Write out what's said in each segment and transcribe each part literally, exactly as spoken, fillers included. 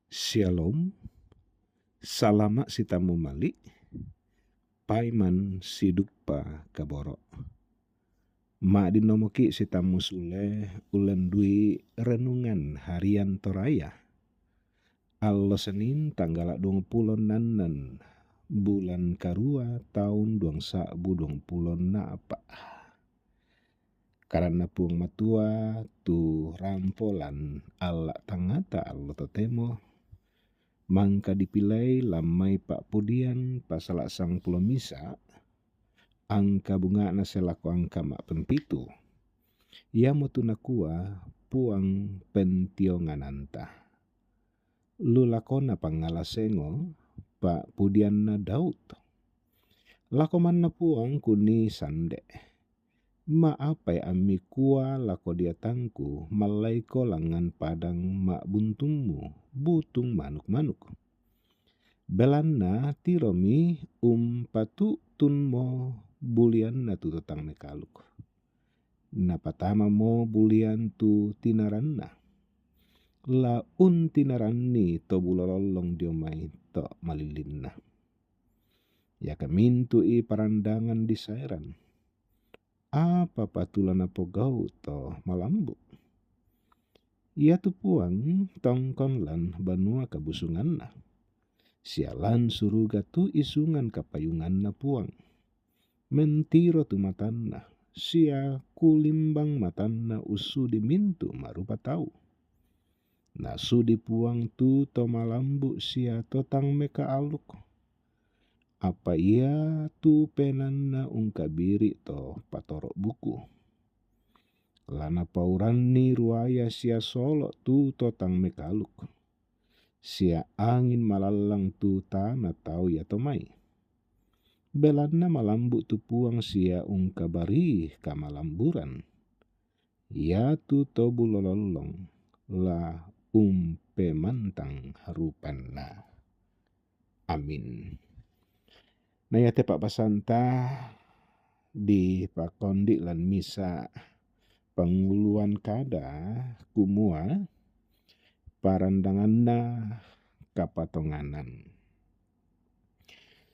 Shalom. Salama' si tammu mali'. Paiman si duppa kaboro'. Ma'din nomoki' si tammu sule ulendui renungan harian Toraya. Allo Senin, tanggala' duangpulo nnannen bulan karua, taun duang sa'bu duangpulo nna'pa'. Karanna Puang Matua tu rampolan alla' tangngata allo totemo, mangka dipilei lammai pa'pudian pasala' sangpulo misa', angka bunga'na se lako angka ma'pempitu. Iamotu nakua Puang pentiongananta. Lu lakona pangngala sengo, pa'pudianna Daud. Lako manna Puang kunii sande'. Ma'apai ammi kua lako diatangku, mallaiko langngan padang ma'buntummu, butung manuk-manuk. Belanna tiromi umpatu'tunmo bulianna tu totang mekaluk. Napatamamo bulian tu tinaranna. La untinaranni to bulolollong dio mai to malillinna. Iake mintu'i parandangan disaeran. Apa patula napogau' to malambu'? Iatu Puang tongkon lan banua kabusunganna. Sia lan suruga tu isungan kapayunganna Puang. Mentiro tu matanna, sia kulimbang matanna ussudi mintu' marupa tau. Nasudi Puang tu to malambu' sia to tang mekaaluk. Apa ia tu penanna ungkabiri' to patoro' buku. La napauranni ruaya sia solo' tu to tang mekaaluk. Sia angin malallang tu tana tau iato mai. Belanna malambu' tu Puang sia ungkabarii kamalamburan. Iatu to bulolollong la umpemantang rupanna. Amin. Na iate pa'basanta dipakondi' lan misa' panguluan kada kumua parandanganna kapatonganan.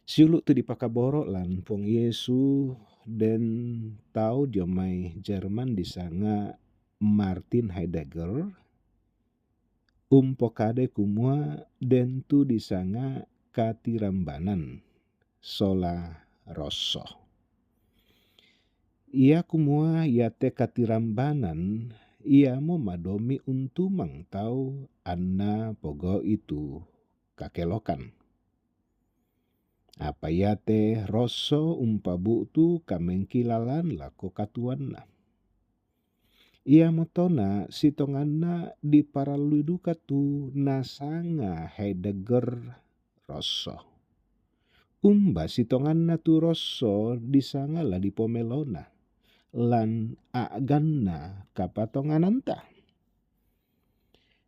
Siulu' tu dipakaboro' lan Puang Yesu, den tau dio mai Jerman disanga' Martin Heidegger, umpokadai kumua den tu disanga' katirambanan sola rosso. Ia kumua iate katirambanan iamo madomi' untumang tau anna pogau'i tu kakelokan. Apa iate rosso umpabu'tu kamengkilalan lako katuoanna. Iamotona sitonganna diparallui duka tu nasanga Heidegger rosso. Umba sitonganna tu rosso disanga la dipomelona lan a'ganna kapatongananta.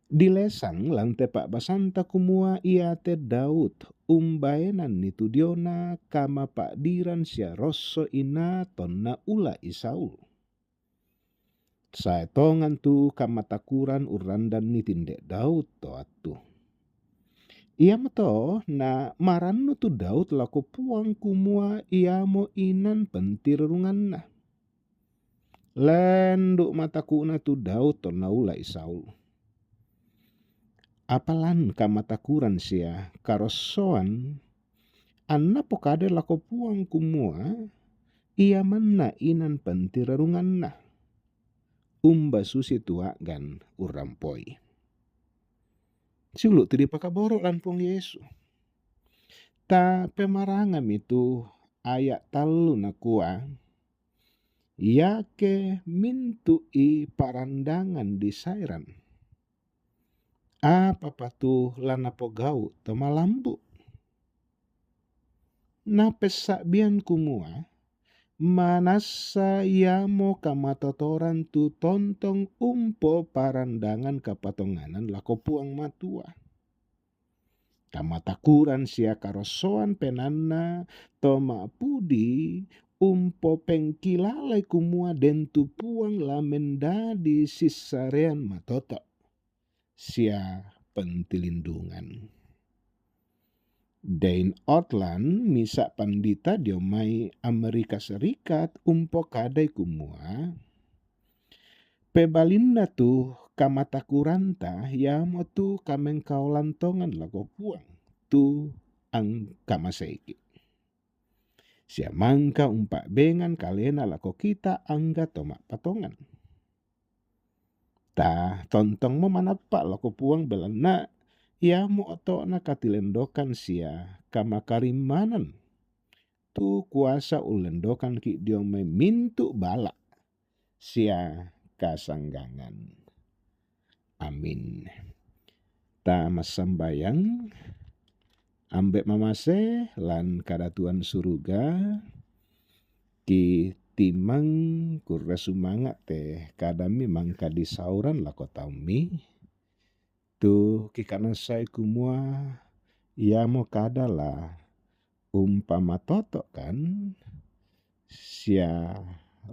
Dilesang lan te pa'basanta kumua iate Daud umbaenanni tu diona kamapa'diran sia rosso ina tonna ula'i Saul. Sae tongan tu kamatakuran urrandanni tinde Daud to attu. Iamoto na marannu tu Daud lako Puang kumua iamo inan pentirrunganna. Lendu' mataku'na tu Daud tonna ula'i Saul. Apa lan kamatakuran sia karossoan, anna pokadai lako Puang kumua, ia manna inan pentirrunganna. Umba susi tu a'gan urrampoi. Siulu' tu dipakaboro' lan Puang Yesu. Ta pemarangami tu aya' tallu nakua, iake mintu'i parandangan disaeran. Apa patu la napogau' to malambu'? Napessa'bian kumua, manassa iamo kamatotoran tu tontong umpoparandangan kapatonganan lako Puang Matua. Kamatakuran sia karossoan penaanna to ma'pudi umpopengkilalai kumua den tu Puang la mendadi sissarean matoto'. Sia pentilindungan. Dane Ortlund, misa' pandita dio mai Amerika Serikat, umpokadai kumua, pebalinna tu kamatakuranta iamo tu kamengkaolan tongan lako Puang tu angkamaseiki'. Sia mangka umpa'bengan kalena lako kita angga to ma'patongan. Ta tontongmo manappa' lako Puang, belanna iamo oto'na katilendokan sia kamakarimmanan, tu kuasa ullendokanki' dio mai mintu' bala' sia kasanggangan. Amin. Ta massambayang. Ambe' mamase lan kadatuan suruga, ki timmang kurre sumanga' te kadammi mangka disauran lako taummi, tu kikanassai kumua iamo kada la umpamatoto'kan sia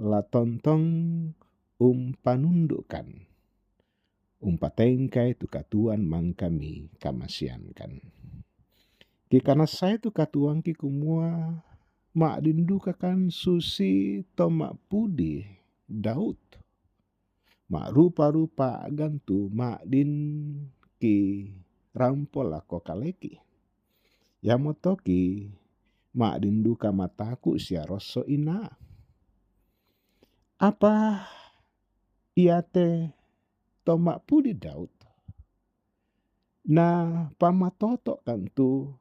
la tontong umpanundu'kan, umpatengkai tu katuoan mangka mikamaseankan. Kikanassai tu katuoangki kumua ma'din dukakan susi to ma'pudi Daud. Ma'rupa-rupa a'gan tu ma'din ki rampo lako kaleki. Iamoto ki ma'din duka mataku' sia rosso ina. Apa iate to ma'pudi Daud na pamatoto'kan tu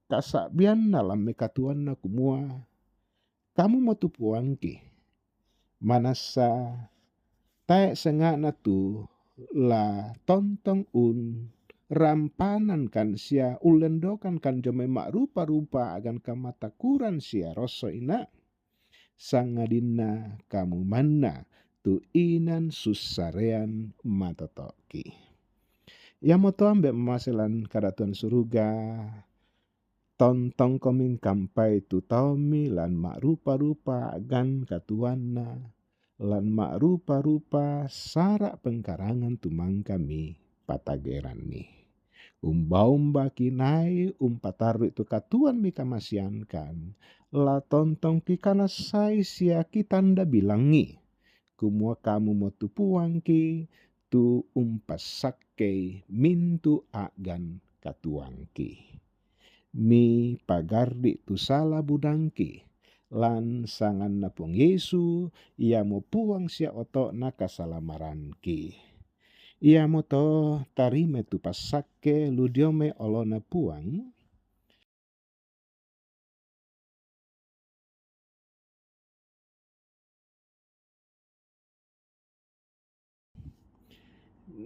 kasa'bianna lan mai katuoanna kumua, Kamumo tu Puangki. Manassa tae' senga'na tu la tontong un rampanankan sia ullendokankan dio mai ma'rupa-rupa a'gan kamatakuran sia rosso ina, sangadinna kamu manna tu inan sussarean matoto'ki. Iamoto ambe' mamase lan kadatuan suruga, tontongkomi kampai tu taummi lan ma'rupa-rupa a'gan katuoanna, lan ma'rupa-rupa sara' pengkarangan tu mangka mipatageranni. Umba-umba kinai umpatarru'i tu katuoan mikamaseankan, la tontong kikanassai sia kitanda bilangngi, kumua Kamumo tu Puangki, tu umpassakkei mintu' a'gan katuoangki. Mipagarri' tu sala budangki, lan sanganna Puang Yesu, iamo Puang sia oto'na kasalamaranki. Iamoto tarimai tu passakke lu dio mai olona Puang,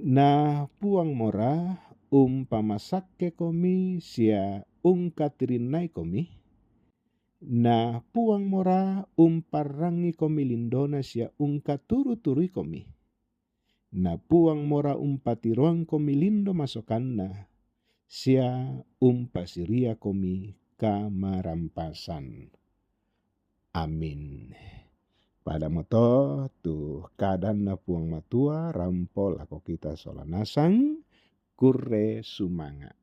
Na Puang mora umpamasakkekomi sia ungkatirinnaikomi, na Puang mora umparrangikomi lindona sia ungkaturu-turuikomi. Na Puang mora umpatiroangkomi lindo masokanna, sia umpasiriakomi kamarampasan. Amin. Padamo to tu kadanna Puang Matua rampo lako kita sola nasang, kurre sumanga'.